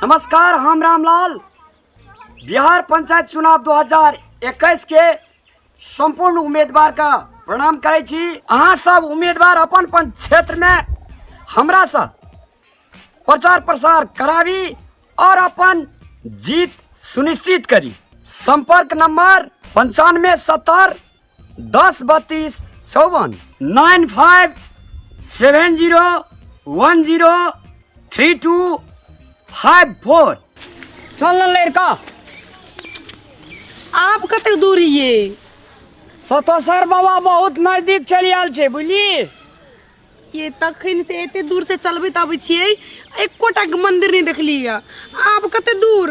नमस्कार, हम रामलाल। बिहार पंचायत चुनाव 2021 के संपूर्ण उम्मीदवार का प्रणाम करै छी। अहाँ सब उम्मीदवार अपन अपन क्षेत्र में हमरा से प्रचार प्रसार कराबी और अपन जीत सुनिश्चित करी। संपर्क नंबर 95 70 10 32 54, 95 70 1 0 3 2 5 4। चल न लड़का। आप कतेक दूर ये? सतोसर बाबा बहुत नजदीक चलि आयल छै, बुझली? ये तखन से एते दूर से चलबैत अबै छियै, एकोटा मंदिर नहि देखलियै। आब कते दूर?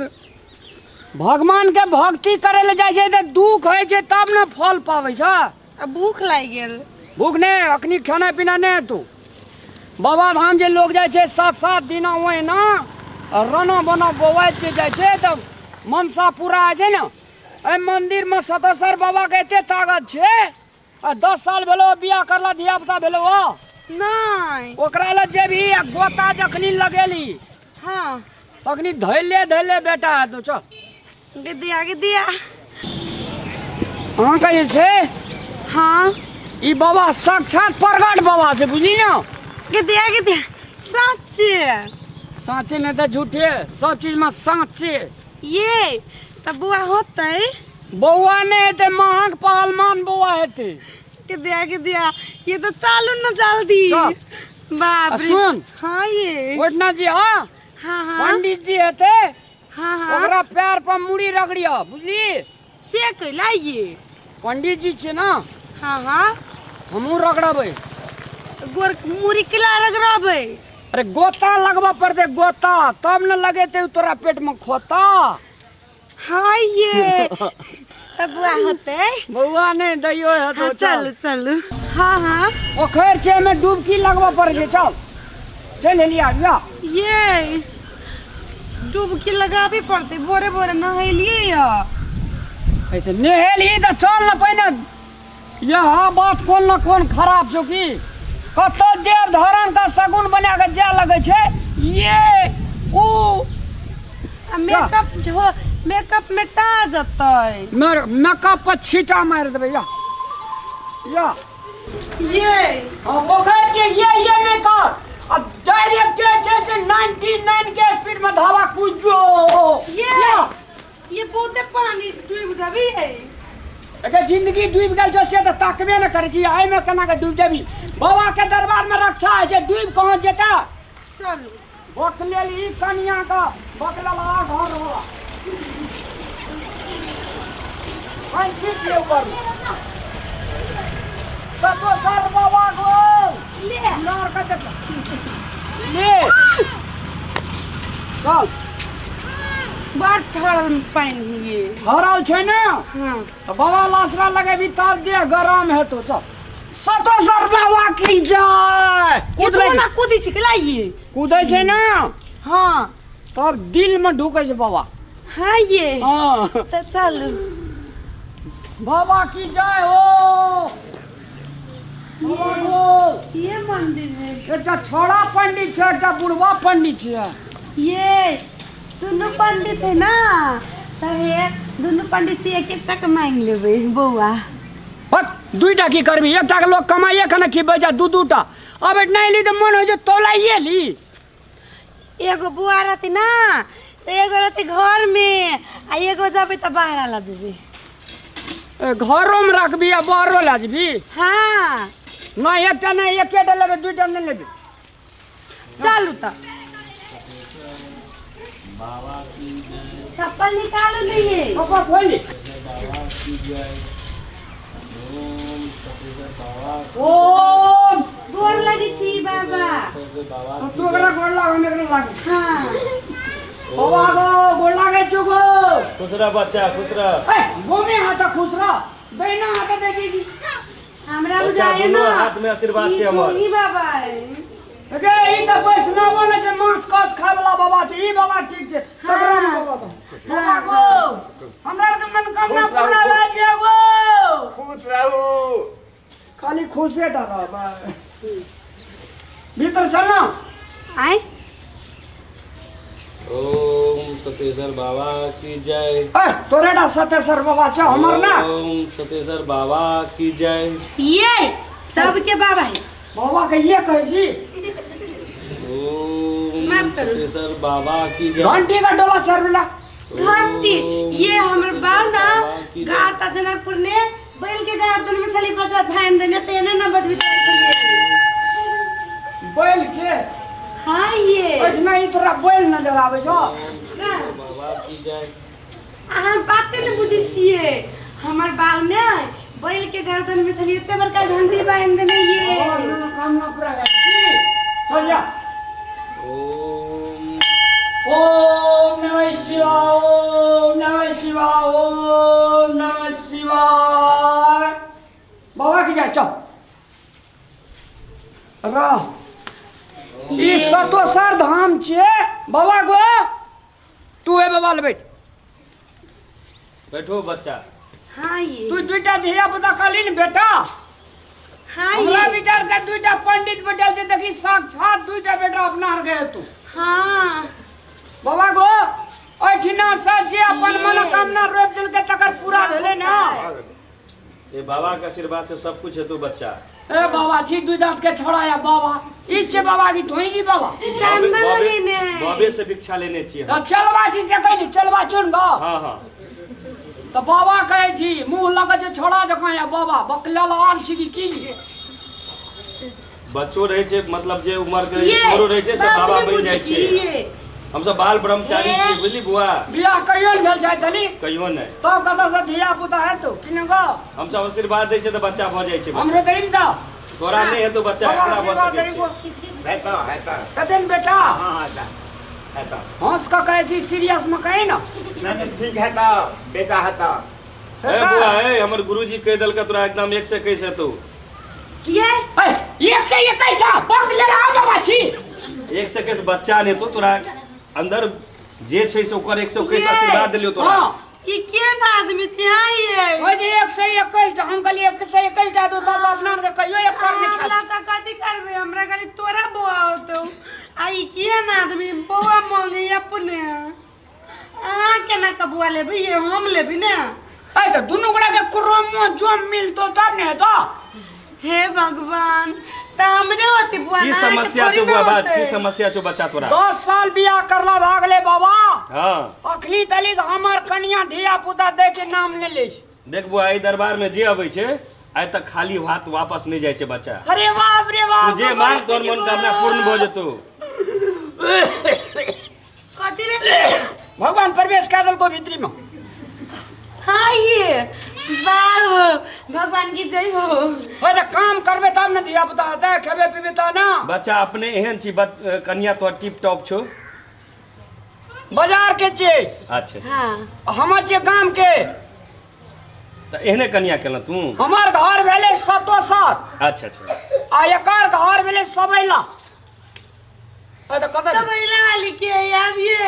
भगवान के भक्ति करे ले जाइ छै तऽ दुख होइ छै, तब ने फल पाबै छै। आ भूख लागि गेल। भूख नहि, अखनी खाना पीना नहि हेतौ। बाबा धाम जे लोग जाइ छै 7 7 दिन ओहिना रना बना बौआइत जे जाइ छै तऽ मनसा पूरा होइ छै ने। एहि मंदिर मे सतोसर बाबा के एते ताकत छै, आ 10 साल भेलो बियाह करला, धिया पुता भेलो नहि? ओकरा लग जेबही आ गोता जखनी लगेली, तखनी धैले धैले बेटा हेतौ। चल। गे दिया, गे दिया। अहाँके जे छै, ई बाबा साक्षात प्रगट बाबा छै, बुझली ने? गे दिया, गे दिया, साचे? साँचे नहि तऽ झूठे, सब चीजमे साँचे। ये तब बौआ होतै? बौआ नहि हेतै, महग पहलमान बौआ हेतै। के दिया, के दिया, ये तो चालू न जल्दी। चल। बाप आ रे। सुन। हाँ ये। ओहिठिना जी, हाँ। हाँ हाँ पंडित जी हेतै। हाँ हाँ ओकरा पैर पर मुड़ी रगड़ियो, बुझली? से कैला ये? पंडित जी छै ने। हाँ हाँ हमहूँ रगड़बै। गोर मुड़ी केला रगड़बै? अरे, गोता लगबऽ पड़तै गोता, तब ने लगेतै उ तोरा पेट में खोता। हाँ ये, तब बौआ होतै? बौआ नहि, दैयो हेतौ। हाँ, चलू चलू, हाँ हाँ पोखरि छै, एहिमे डुबकी लगबऽ पड़ै छै। चल, चलि एलियै आब। ये डुबकी लगाबे पड़तै, भोरे भोरे नहेलियै या। तऽ नहेलही तऽ चल ने पहिने। यहाँ बात कोन न कोन खराब छौ की? कतौ देव धरन का शगुन बना के जाय लगै छै ये ऊ। आ मेकअप हो, मेकअप मेटा जतै। मेकअप पर छींटा मारि देबै। या या। ये। हाँ, पोखरि के ये नहीं कर, अब डायरेक्ट जे छै से 99 के स्पीड में धावा कूद जो। ये। या। ये बहुते पानी, डूब जाबी है। एकर जिंदगी डूबि गेल छौ से तऽ ताकबे ने करै छी, एहिमे केना के डूबि जेबी? बाबा के दरबार में रक्षा होइ छै, डूबि कहाँ जेता? चलू। बकलेल ई कनिया के बकलेल आ घर हो पानि छीट ले ऊपर। सतो सर बाबा गो। ले। नार के देख ले, चल। बड़ ठहरल पानि ये। ठहरल छै ने? हाँ। तऽ बाबा लासरा लगेबी तब देह गरम हेतौ। चल, सतो सर बाबा की जय। ये कूद तो ना कूदी छै केला ये? कूदै छै ने? हाँ। तब दिल में ढुकै छै बाबा। हाँ ये। हाँ। तऽ चलू। बाबा की जय हो, बाबा गो। ये मंदिर है। एकटा छोड़ा पंडित छै, एकटा बुढ़वा पंडित छै। ये दुनू पंडित है ना, तऽ हे दुनू पंडित से एक एक टाका मांगि लेबै बौआ। हट, दुईटा की करबी? एकटा के लोग कमाइए के ने खिबै छै, दू दूटा। अब एतना एली तऽ मन होइ छै तौलाइए ली। एगो बौआ रहतै ना तऽ एगो रहतै घरमे आ एगो जेबै तऽ बाहर लऽ जेबै। ए, घरोमे रखबी आ बाहरो लए जेबी? हाँ। नहि, एकटा नहि, एकेटा लेबै, दुईटा नहि लेबै। चलू तऽ, चप्पल निकालू ने ये। पापा खोलि। ओम। गोर लगै छी बाबा। तू ओकरा गोर लाग, हम एकरा लाग। हाँ। बाबा गो, गोर लागै छु गो। खुश रह बच्चा, खुश रह। ए, गोमे हाथ खुश रह, दहिना हाथ देखी। हमरा बच्चा, बुझाइए दुनू ना हाथ में आशीर्वाद ई छै हमर। जोगी बाबा है। गे, ई तऽ वैष्णवो ने छै, माछ कछ खाय वाला बाबा छै। ई बाबा ठीक छै। तकरा ने बाबा बाबा गो, हमरा आरके मनोकामना खुश रहू, पूरा भए जाय गो। खुश रहू। खाली खुशे टा रहबै। भीतर चल ना। आय। ओम। सतेश्वर बाबा की जय। ए तोरे डा सतेश्वर बाबा छ हमर ना। ओम सतेश्वर बाबा की जय। ये सबके बाबा है। बाबा के ये कहै छी। ओम सतेश्वर बाबा की जय। घंटी का डोला चरला घंटी ये हमर बाव ना गाता जनकपुर ने बैल के गर्दन में छली बजा भाइन देने तेने ना बजबी छली बैल के। हां ये ओठना ई तोरा बैल नजर आबै छौ। बाबा की जय। अहाँ बात ने बुझै छियै हमर बाव ने बैल के गर्दन में छली एते बड़का घंटी बांध देने ये कामना पूरा कर चल जा। ओम ओम नमः शिवाय ओम नमः शिवाय ओम नमः शिवाय। बाबा की जय। चल रह ई सतोसर धाम छे बाबा गो तू हे बाबा ले बैठ बैठो बच्चा। हां ये तू दुईटा धिया पुता कहली ने बेटा। हां हमरा विचार से दुईटा पंडित बैठल छे देखी साक्षात दुईटा बेटा अपना हर गए तू। हां बाबा गो ओठिना से जे अपन मनोकामना रोप देलके तकर पूरा भेलै ना। ये बाबा के आशीर्वाद से सब कुछ है तू बच्चा। ए बाबा छी दुई दांत के छोड़ा या बाबा ई छे बाबा की धोई बाबा चंदन लगेने बाबे से भिक्षा लेने छी। त चलबा छी से कहली चलबा चुन गो। हां हां त बाबा कहै छी मुंह लगे जे छोड़ा जकां या बाबा बकलल आन छी की बच्चो रहे छे मतलब जे उम्र के छोरो रहे छे से बाबा बन जाय छे। हम सब बाल ब्रह्मचारी छी बुझली बुआ। बियाह कहियो न भेल छै तनी कहियो नहीं तब कतऽ से धिया पुता है तो किने गो। हम सब आशीर्वाद दै छै त बच्चा भ जाय छै। हमरो देरी न तोरा नहीं है तो बच्चा एकरा भऽ सकै छै। हेता हेता कतेन बेटा। हां हेता हेता हंस के कहै छी सीरियस में कही ना। नहीं नहीं ठीक हेता बेटा हेता। ए बुआ ए हमर गुरुजी कह देलक तोरा एकदम 1 से 21 हेतौ। ये ए 1 से 21 छा बक ले आ बाबा छी 1 से 21 बच्चा नहीं तो तोरा अंदर जे छै से ओकर 121 आशीर्वाद देलियो तोरा। ई केना आदमी छै ये ओइ जे 121 हम कहलिए 121 टा दो तब अपना के कहियो एक कर नहीं हमरा का कथि करबे हमरा खाली तोरा बौआ होतौ। आ ई केना आदमी बौआ मांगे अपने अहाँ केना के बौआ लेबै ये हम लेबै ना। ए त दुनू गोला के क्रोमो जो मिलतो तब ने हेतो। हे भगवान त हमरे होती बुआ की समस्या छौ बुआ बात की समस्या छौ बच्चा तोरा। 10 साल बियाह करला भागले बाबा। हां अखनी तलिक हमर कनिया धिया पुता दे के नाम ने ले। देख बुआ ई दरबार में जे अबै छै आइ तक खाली हाथ वापस नहीं जाय छै बच्चा। अरे बाप रे बाप तू जे मांग तोर मनोकामना पूर्ण भ जेतौ। कथि रे भगवान प्रवेश कर देलको भीतरी में। हां ये वाह भगवान की जय हो। अरे काम करबे तब ने धिया पुता हेतै खेबे पीबे त ना। बच्चा अपने एहन छी कनिया तोर टिप टॉप छौ बाजार के छी। अच्छा हां हमर जे गाम के त एहने कनिया केला तू। हमर घर भेलै सतोसर। अच्छा अच्छा आ एकर घर भेलै सबैला। अ त कत सबैला वाली के आब ये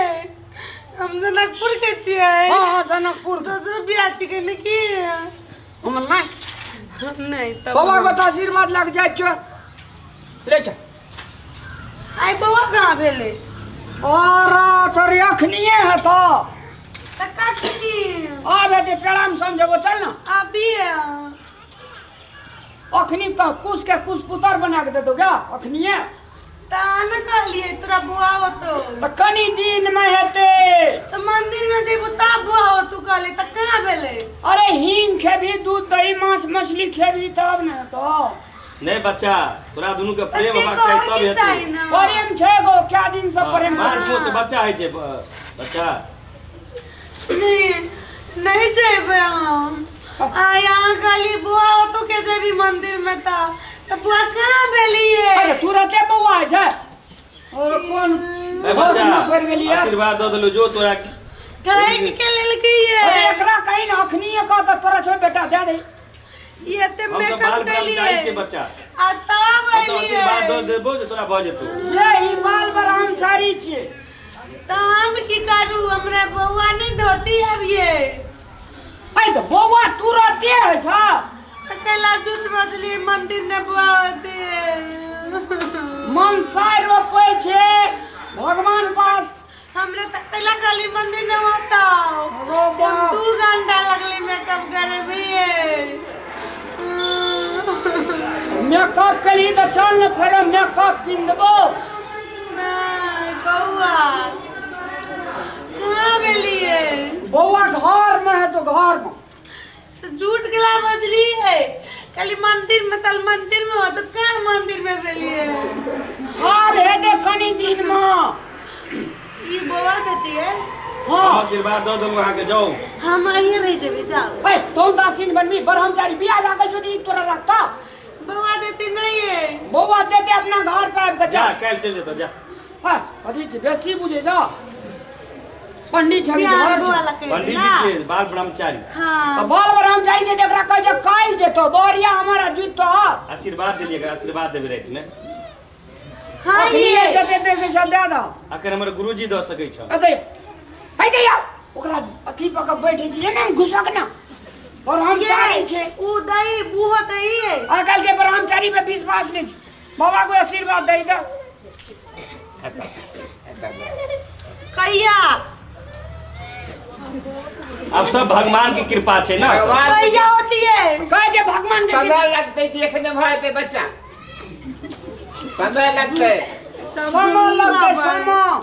हम जनकपुर के छियै। हां हां जनकपुर दोसरो बियाह छिकै ने की हम नहीं नहीं तब बाबा को तो आशीर्वाद लग जाय छौ ले चल। आई बौआ कहाँ भेलै और तोरी अखनिए हेतो त कखनी आब हेतै प्रणाम समझबो चल ना अभी अखनी त कुश के कुश पुतर बना के देतो क्या अखनिए त न कहलिए तोरा बौआ होतो त कनी दिन में हेतै त मंदिर में जेबो तब बौआ होतो कहले त कहाँ भेलै। अरे हींग खेबी दूध दही मांस मछली खेबी तब ने हेतो। नहीं बच्चा तोरा दुनू के प्रेम होबाक चाही तब हेतै। प्रेम छै गो क्या दिन से प्रेम मांस मांस बच्चा है छै बच्चा। नहीं नहीं जेबै हम आ यहाँ कहली बौआ होतो के जेबी मंदिर में त बुआ कहाँ भेलिए। अरे तू रचे बौआ है छै और कोन बच्चा आशीर्वाद दऽ देलु जो तोरा ठैक के लेलकै ये। अरे एकरा कहीं न अखनिए कह त तोरा छो बेटा दे दे ये ते मेकअप केलिए बच्चा आ तब तो आशीर्वाद दऽ देबो जे तोरा भऽ जेतौ। ये ई बाल ब्रह्मचारी छियै त हम की करू हमरा बौआ नहीं धोती अब ये। ऐ त बौआ तुरते है छ अकेला झूठ बजली मंदिर ने बुआ होते मनसा रोपै छे भगवान पास। हमरे त अकेला खाली मंदिर मेकअप के लिए तो चल न फेर मेकअप किन देबो। नहीं बौआ कहाँ भेलिए? बौआ घर में है तो घर में। तो झूठ गला बजली है, खाली मंदिर में चल, मंदिर में हो तो कहाँ मंदिर में भेलिए? आब हेतै कनी दिन में। ई बौआ देती है? हाँ। आशीर्वाद दऽ देलहुँ अहाँके, जाउ। हम आइए रह जेबै, जाओ। ए तुम दासीन बनबी, ब्रह्मचारी बियाह लागल छौ त ई तोरा रखता? बौआ देती नहीं है। बौआ देते अपना घर पे आबि के जा, जा। काल्हि चलि जेतौ, जा। हाँ, अथी छै, बेसी बुझै छौ। पंडित छवि बियाह घर बौआ छै। लऽ कऽ पंडित ना? जी छियै, बाल ब्रह्मचारी। हाँ। बाल ब्रह्मचारी जे जकरा कहै छै काल्हि जेतौ, बढ़िया हमारा जीतो। आशीर्वाद देलियै, आशीर्वाद देबै रातिमे। हाँ अखनी ये जते देखै छौ दए दह। अखन हमर गुरुजी दऽ सकै छौ। अरे है दैया ओकरा अथी पकड़ के बैठे छी ने, घुसक ना। ब्रह्मचारी छै। उ दही बूहो दही है। आइ काल्हि के ब्रह्मचारी पे विश्वास नहीं छै। बाबा को आशीर्वाद दे दे। कहिया? आब सब भगवान के कृपा छै ना। कहिया होती है? कहे जे भगवान के समय लगतै कि एखने भऽ जेतै बच्चा? समय लगतै। समय लगतै, समय।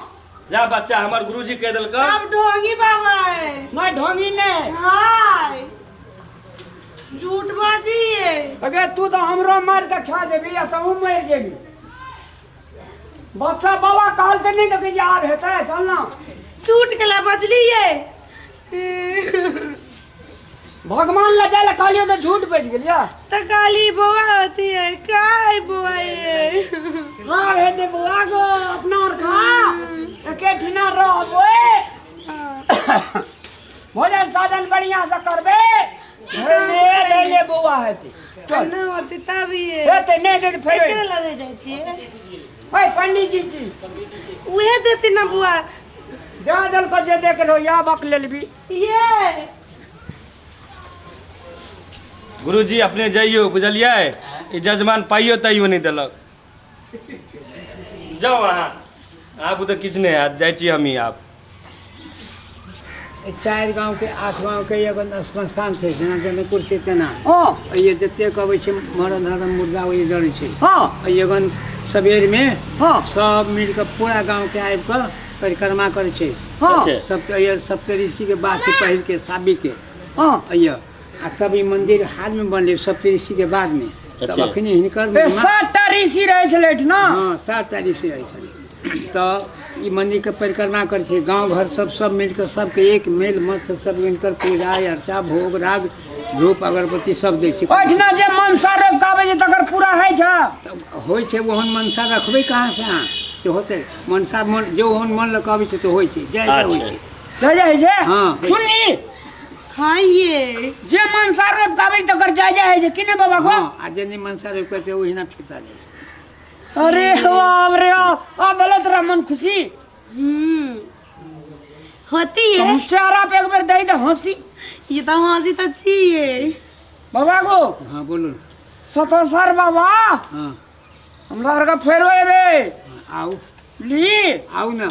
जा बच्चा, हमर गुरुजी कहि देलकै। अब ढोंगी बाबा है। नहीं ढोंगी नहीं। हाय झूठ बाजी है। अगर तू तो हमरो मार के खा जेबी या तो मर जेबी। बच्चा बाबा कहल के नहीं देखे जे आब हेतै, चल ना। झूठ के ला बजली है। भगवान ला जाय ला कहलियो तो झूठ बज गेलियो। तो काली बौआ होती है, का है बौआ ये? हाँ हेतै बौआ गो, अपना और खा एके ठिना रहबे। भोजन साजन बढ़िया से करबे। ले ले बौआ हेतै, चल। ना होती तब ये हेतै नहीं देते फेर एकरे लड़े जाइ छियै। ओए पंडित जी जी उहे देती ना बुआ। दे देलको जे देख लो या बक लेलबी। ये गुरुजी अपने जइयो, बुझलियै? ई जजमान पाइयो तैयो नहि देलक। जाउ अहाँ, आब तऽ किछु नहि हैत, जाइ छी हमही आब। 4 गाँव के 8 गाँव के एगो श्मशान छै, जेना जनकपुर छै तेना। हाँ। ये जतेक अबै छै मरन हरन मुर्दा ओहि जरै छै। हाँ। एगन सबेरमे हाँ। सब मिल कऽ पूरा गाँव के आबि कऽ परिक्रमा करै छै। हाँ। सब सप्तऋषि के बाद छै पहिल के साबी के। हाँ। आ तब ई मंदिर हाल में बनलै सप्तऋषि के बाद में। तब अखनी हिनकर 7टा ऋषि रहै छलै ना। हाँ, 7टा ऋषि रहै छलै। तऽ ई मंदिर के परिक्रमा करै छै गाँव घर सब सब मिल कऽ, सबके एक मेल मत सब हिनकर पूजा अर्चा भोग राग धूप अगरबत्ती सब दै छै। ओहिठिना जे मनसा रोपि कऽ आबै छै तकर पूरा होइ छै? तब होइ छै। ओहन मनसा रखबै कहाँ से अहाँ जे होतै मनसा? मन जे ओहन मन लऽ कऽ अबै छै तऽ होइ छै, जय जय होइ छै। जय जय होइ छै। हाँ। सुनली? हाँ ये जे मनसा रोपि कऽ आबै छै तकर जय जय होइ छै कि नहि बाबा गो? हाँ, आ जे नहि मनसा रोपि कऽ ओहिना फिरता जाइ छै। अरे बाप रे, आ भेलै तोरा मन खुशी? होती है। चेहरा पे एक बेर दे दे हंसी। ये तो हंसी तो छी बाबा गो। हाँ बोलो। सतोसर बाबा। हाँ। हमरा आर के फेरो एबे। आउ ली आउ ना।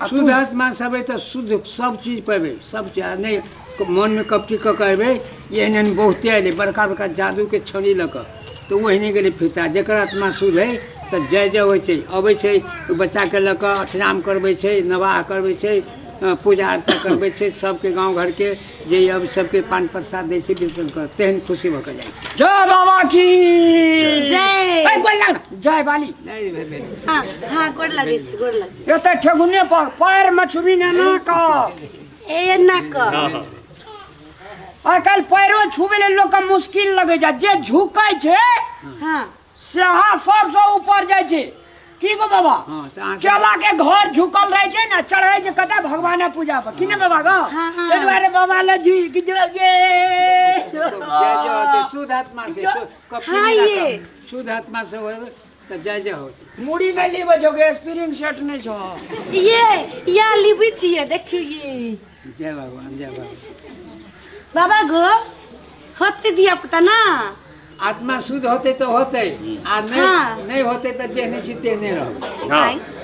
शुद्ध आत्मा सब है तो शुद्ध सब चीज पेबे, सब चीज। नहीं मन में कपटी कऽ के एबै, एहन एहन बहुते अयलै बड़का बड़का जादू के छड़ी लऽ कऽ, तऽ ओहिने गेलै फिरता। जकर आत्मा शुद्ध है तऽ जय जय होइ छै। अबै छै बच्चाके लऽ कऽ अठराम करबै छै, नवाह करबै छै, पूजा अर्चा करबै छै, सबके गाँव घरके जे अब सबके पान प्रसाद दै छै, वितरण कर, तेहन खुशी भऽ कऽ जाइ छै। जय बाबा की जय। जय बाली। हाँ हाँ गोर लगै छी, गोर लगै। एते ठेहुने पर पैर में छुबी ने ना कह। ए ना कह। आइ काल्हि पैरो छुबे ले लोक के मुश्किल लगै छै। जे झुकै छै हाँ सेहा सबसँ ऊपर जाइ छै। की गो बाबा? केला के घर झुकल रहे छै ना, चढ़ै छै कतऽ भगवान पूजा पर, की ने बाबा गो? ताहि दुआरे बाबा लग झुकि जे शुद्ध आत्मा से शुद्ध आत्मा से होय तऽ जय जय होतै। मुड़ी नहि लीबै छौ गे, स्प्रिंग सेट नहि छौ। ये या लीबै छियै, देखियौ ये। जय भगवान, जय भगवान। बाबा गो होते धिया पुता ना। आत्मा शुद्ध होते तो होते, आ नहीं नहीं होते तो जेहने छी तेहने रहबै।